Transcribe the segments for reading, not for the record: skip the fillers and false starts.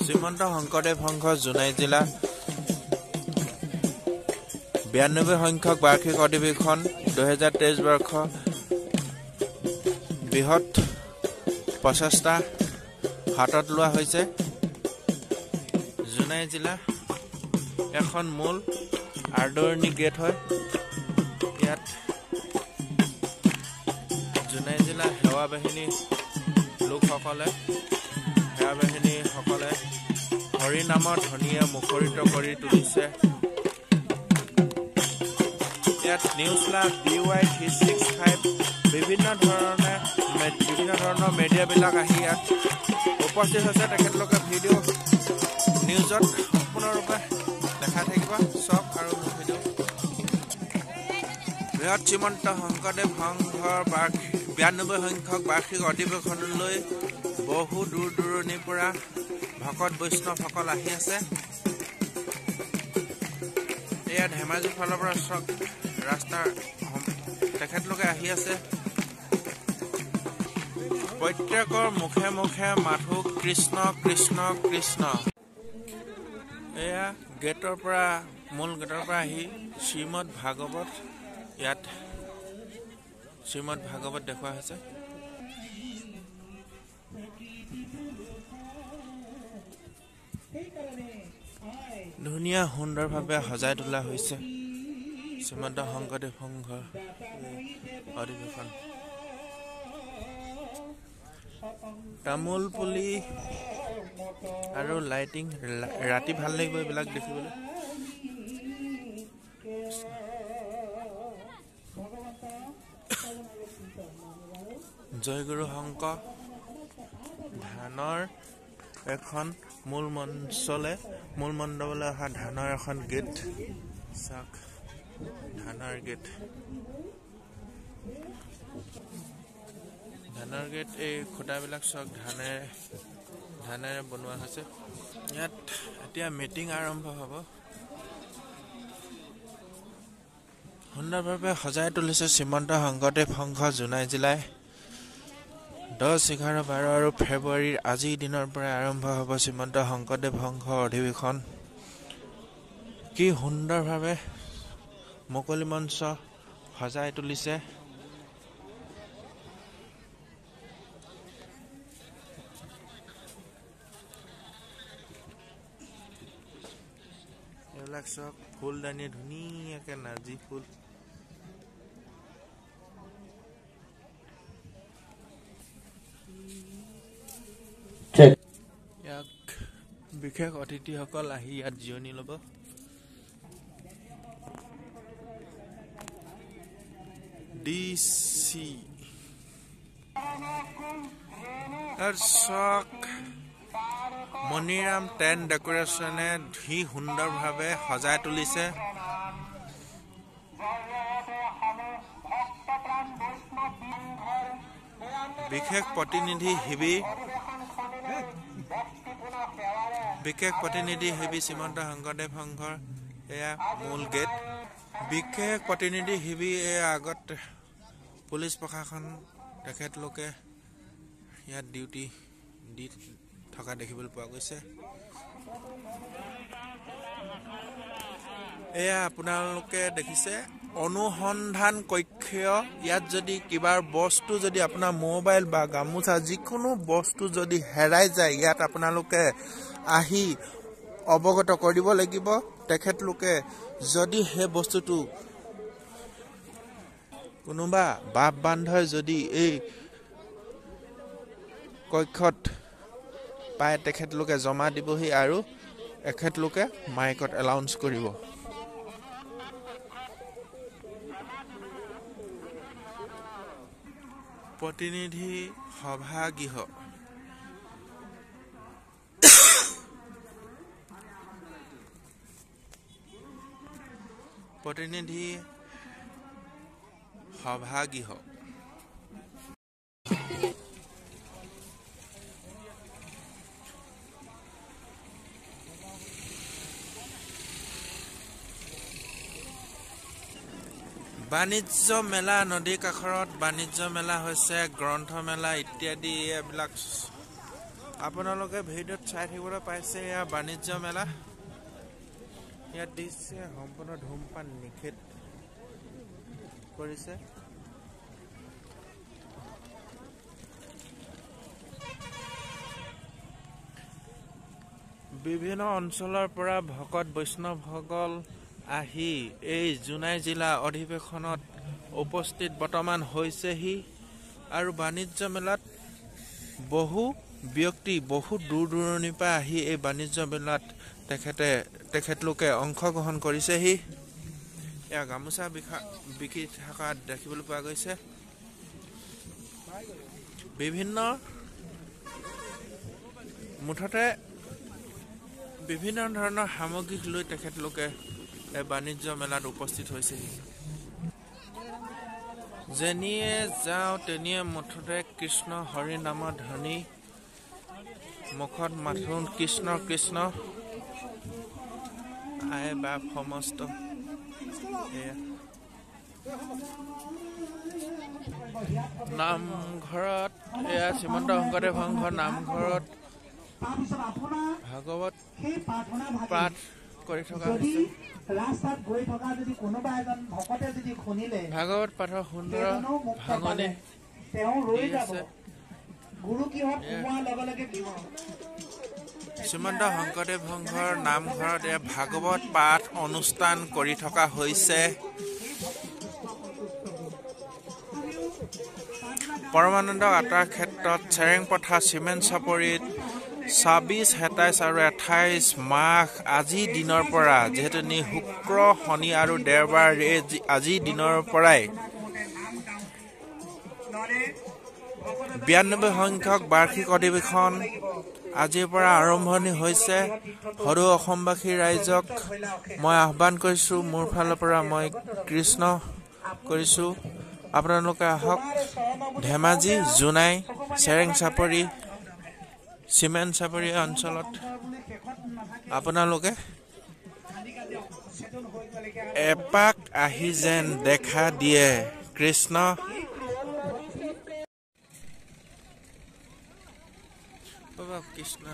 শ্ৰীমন্ত শংকৰদেৱ সংঘ জোনাই জিলা 92 সংখ্যক বাৰ্ষিক অধিৱেশন 2023 বৰ্ষ বৃহৎ প্ৰচেষ্টা হাতত লোৱা হৈছে। জোনাই জিলা এখন মূল আদৰণি গেট হয়। ইয়াত জোনাই জিলা সেৱা বাহিনী লোকসকলে সেৱা বাহিনীসকলে হৰি নামৰ ধ্বনিয়ে মুখৰিত কৰি তুলিছে। ইয়াত নিউজ লাভ DY 365 বিভিন্ন ধৰণৰ মিডিয়াবিলাক আহি ইয়াত উপস্থিত হৈছে। তেখেতলোকে ভিডিঅ' নিউজত সম্পূৰ্ণৰূপে দেখাই থাকিব চব আৰু মোৰ ভিডিঅ'। বৃহৎ শ্ৰীমন্ত শংকৰদেৱ সংঘৰ 92 সংখ্যক বাৰ্ষিক অধিৱেশনলৈ বহু দূৰ দূৰণিৰ পৰা ভকত বৈষ্ণৱসকল আহি আছে। এয়া ধেমাজিৰ ফালৰ পৰা চব ৰাস্তাৰ তেখেতলোকে আহি আছে। প্ৰত্যেকৰ মুখে মুখে মাথো কৃষ্ণ কৃষ্ণ কৃষ্ণ। এয়া গেটৰ পৰা মূল গেটৰ পৰা আহি শ্ৰীমদ ভাগৱত ইয়াত শ্ৰীমদ ভাগৱত দেখুওৱা হৈছে। ধুনীয়া সুন্দৰভাৱে সজাই তোলা হৈছে শ্ৰীমন্ত শংকৰদেৱ সংঘৰ অধিৱেশন। তামোল পুলি আৰু লাইটিং ৰাতি ভাল লাগিব এইবিলাক দেখিবলৈ। জয়গুৰু শংকৰ ধানৰ এখন মূল মঞ্চলে মূল মণ্ডপলৈ অহা ধানৰ এখন গেট চাওক, ধানৰ গেট, ধানৰ গেট। এই খুঁটাবিলাক চাওক ধানেৰে বনোৱা হৈছে। ইয়াত এতিয়া মিটিং আৰম্ভ হ'ব। সুন্দৰভাৱে সজাই তুলিছে শ্ৰীমন্ত শংকৰদেৱ সংঘ জোনাই জিলাই। 10, 11, 12 আৰু ফেব্ৰুৱাৰীৰ আজিৰ দিনৰ পৰা আৰম্ভ হ'ব শ্ৰীমন্ত শংকৰদেৱ সংঘ অধিৱেশন। কি সুন্দৰভাৱে মুকলি মঞ্চ সজাই তুলিছে। এইবিলাক চব ফুলদানি ধুনীয়াকে নাৰ্জী ফুল। ইয়াক বিশেষ অতিথিসকল আহি ইয়াত জিৰণি ল'ব। DC চাওক মণিৰাম টেণ্ট ডেক'ৰেশ্যনে ধি সুন্দৰভাৱে সজাই তুলিছে। বিশেষ প্ৰতিনিধি শিবিৰ, বিশেষ প্ৰতিনিধি শিবিৰ শ্ৰীমন্ত শংকৰদেৱ সংঘৰ এয়া মূল গেট। বিশেষ প্ৰতিনিধি শিবিৰ এয়া আগত পুলিচ প্ৰশাসন তেখেতলোকে ইয়াত ডিউটি দি থকা দেখিবলৈ পোৱা গৈছে। এয়া আপোনালোকে দেখিছে অনুসন্ধান কক্ষ। ইয়াত যদি কিবা বস্তু যদি আপোনাৰ মোবাইল বা গামোচা যিকোনো বস্তু যদি হেৰাই যায় ইয়াত আপোনালোকে আহি অৱগত কৰিব লাগিব। তেখেতলোকে যদি সেই বস্তুটো কোনোবা বাপ বান্ধই যদি এই কক্ষত পায় তেখেতলোকে জমা দিবহি আৰু এখেতলোকে মাইকত এলাউন্স কৰিব। প্ৰতিনিধি সভাগৃহ। প্ৰতিনিধি সভাগৃহ। বাণিজ্য মেলা, নদীৰ কাষৰত বাণিজ্য মেলা হৈছে, গ্ৰন্থ মেলা ইত্যাদি এইবিলাক আপোনালোকে ভিডিঅ'ত চাই থাকিবলৈ পাইছে এয়া বাণিজ্য মেলা। ইয়াত দিছে সম্পূৰ্ণ ধূমপান নিষেধ কৰিছে। বিভিন্ন অঞ্চলৰ পৰা ভকত বৈষ্ণৱসকল আহি এই জোনাই জিলা অধিৱেশনত উপস্থিত বৰ্তমান হৈছেহি। আৰু বাণিজ্য মেলাত বহু ব্যক্তি বহু দূৰ দূৰণিৰ পৰা আহি এই বাণিজ্য মেলাত তেখেতলোকে অংশগ্ৰহণ কৰিছেহি। এয়া গামোচা বিক্ৰী থকা দেখিবলৈ পোৱা গৈছে। বিভিন্ন মুঠতে বিভিন্ন ধৰণৰ সামগ্ৰী লৈ তেখেতলোকে এই বাণিজ্য মেলাত উপস্থিত হৈছেহি। যেনিয়ে যাওঁ তেনিয়ে মুঠতে কৃষ্ণ হৰি নামৰ ধ্বনি, মুখত মাথোন কৃষ্ণ কৃষ্ণ, আই বাপ সমস্ত। নামঘৰত এয়া শ্ৰীমন্ত শংকৰদেৱ সংঘ নামঘৰত ভাগৱত পাঠ কৰি থকা হৈছে। ৰাস্তাত গৈ থকা যদি কোনোবা এজন ভকতে যদি শুনিলে ভাগৱত পাঠৰ সুন্দৰ ভাঙনি, তেওঁ ৰৈ যাব। গুৰু গৃহত সোমোৱাৰ লগে লগে শ্ৰীমন্ত শংকৰদেৱ সংঘৰ নামঘৰত এয়া ভাগৱত পাঠ অনুষ্ঠান কৰি থকা হৈছে। পৰমানন্দ আতাৰ ক্ষেত্ৰত চেৰেংপথাৰ চিমেণ্ট চাপৰিত 26, 27 আৰু 28 মাঘ আজিৰ দিনৰ পৰা, যিহেতু নি শুক্ৰ শনি আৰু দেওবাৰ এই আজিৰ দিনৰ পৰাই 92 সংখ্যক বাৰ্ষিক অধিৱেশন আজিৰ পৰা আৰম্ভণি হৈছে। সদৌ অসমবাসী ৰাইজক মই আহ্বান কৰিছোঁ, মোৰ ফালৰ পৰা মই কৃষ্ণ কৰিছোঁ, আপোনালোকে আহক ধেমাজি জোনাই চেৰেং চাপৰি চিমেণ্ট চাপৰি অঞ্চলত আপোনালোকে এপাক আহি যেন দেখা দিয়ে। কৃষ্ণ। কৃষ্ণ।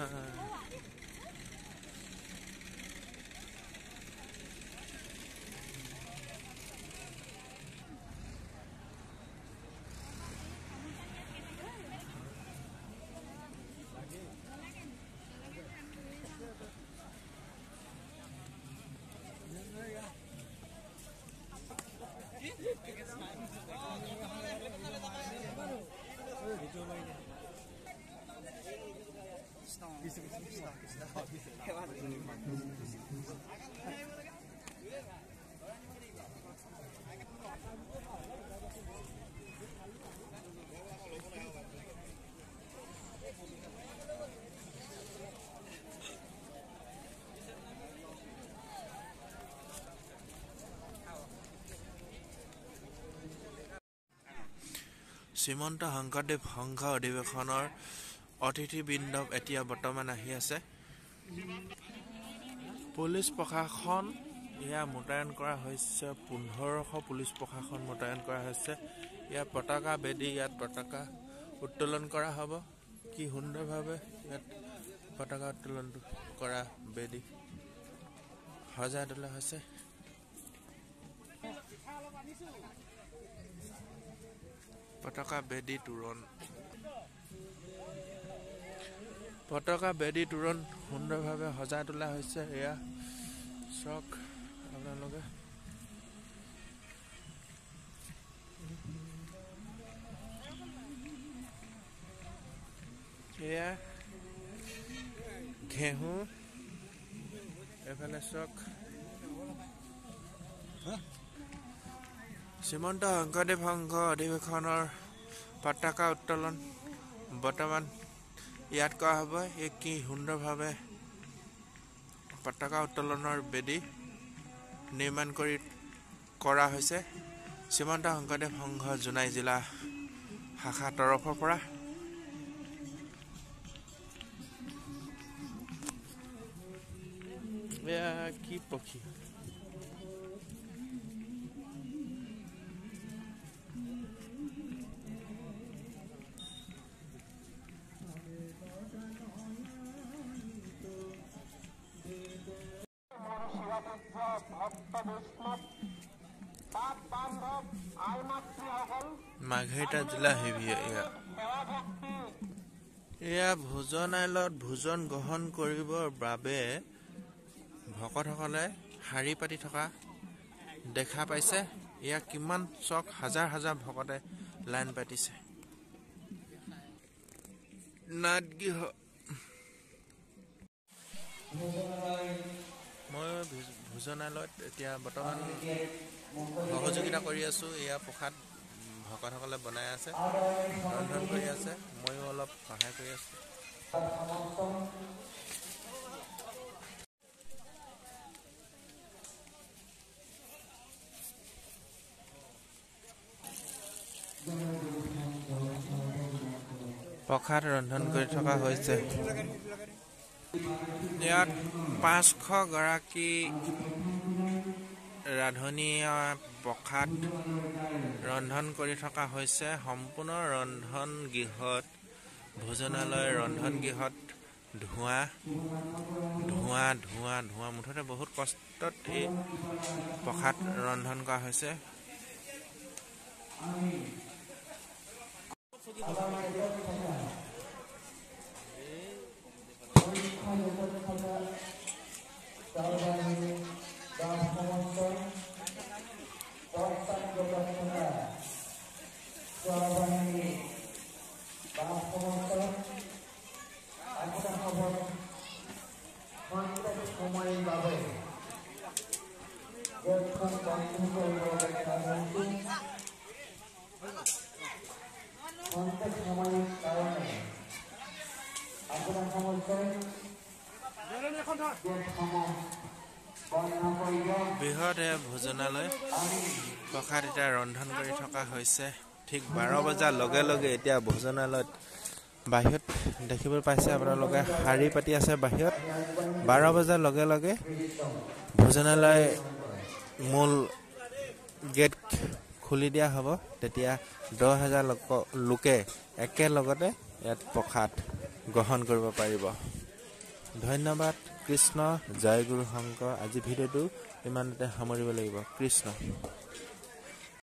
শ্ৰীমন্ত শংকৰদেৱ সংঘ অধিৱেশনৰ অতিথিবৃন্দ এতিয়া বৰ্তমান আহি আছে। পুলিচ প্ৰশাসন এয়া মোতায়েন কৰা হৈছে, 1500 পুলিচ প্ৰশাসন মোতায়েন কৰা হৈছে। ইয়াত পতাকা বেদী, ইয়াত পতাকা উত্তোলন কৰা হ'ব। কি সুন্দৰভাৱে ইয়াত পতাকা উত্তোলন কৰা বেদী সজাই তোলা হৈছে। পতাকা বেদী তোৰণ, পতাকা বেদী তোৰণ সুন্দৰভাৱে সজাই তোলা হৈছে। এয়া চাওক আপোনালোকে। এয়া ঘেঁহু, এফালে চাওক শ্ৰীমন্ত শংকৰদেৱ সংঘ অধিৱেশনৰ পতাকা উত্তোলন বৰ্তমান ইয়াত কৰা হ'ব। এই কি সুন্দৰভাৱে পতাকা উত্তোলনৰ বেদী নিৰ্মাণ কৰি কৰা হৈছে শ্ৰীমন্ত শংকৰদেৱ সংঘ জোনাই জিলা শাখা তৰফৰ পৰা। এয়া কি পক্ষী? মাৰ্ঘেৰিটা জিলা হেভি। এয়া ভোজনালয়ত ভোজন গ্ৰহণ কৰিবৰ বাবে ভকতসকলে শাৰী পাতি থকা দেখা পাইছে। এয়া কিমান চক, হাজাৰ হাজাৰ ভকতে লাইন পাতিছে। নাটগৃহ। মই ভোজনালয়ত এতিয়া বৰ্তমান সহযোগিতা কৰি আছোঁ। এয়া প্ৰসাদ ভকতসকলে বনাই আছে, ৰন্ধন কৰি আছে, ময়ো অলপ সহায় কৰি আছোঁ। প্ৰসাদ ৰন্ধন কৰি থকা হৈছে। ইয়াত 500 গৰাকী ৰান্ধনীয়ে প্ৰসাদ ৰন্ধন কৰি থকা হৈছে। সম্পূৰ্ণ ৰন্ধন গৃহত, ভোজনালয় ৰন্ধন গৃহত ধোঁৱা ধোঁৱা ধোঁৱা ধোঁৱা, মুঠতে বহুত কষ্টত এই প্ৰসাদ ৰন্ধন কৰা হৈছে। বৃহৎ ভোজনালয় প্ৰসাদ এতিয়া ৰন্ধন কৰি থকা হৈছে। ঠিক 12 বজাৰ লগে লগে এতিয়া ভোজনালয়ত বাহিৰত দেখিবলৈ পাইছে আপোনালোকে শাৰী পাতি আছে বাহিৰত। 12 বজাৰ লগে লগে ভোজনালয় মূল গেট খুলি দিয়া হ'ব। তেতিয়া 10,000 লোকে একেলগতে ইয়াত প্ৰসাদ গ্ৰহণ কৰিব পাৰিব। ধন্যবাদ। কৃষ্ণ, জয় গুৰু শংকৰ। আজি ভিডিঅ'টো ইমানতে সামৰিব লাগিব। কৃষ্ণ।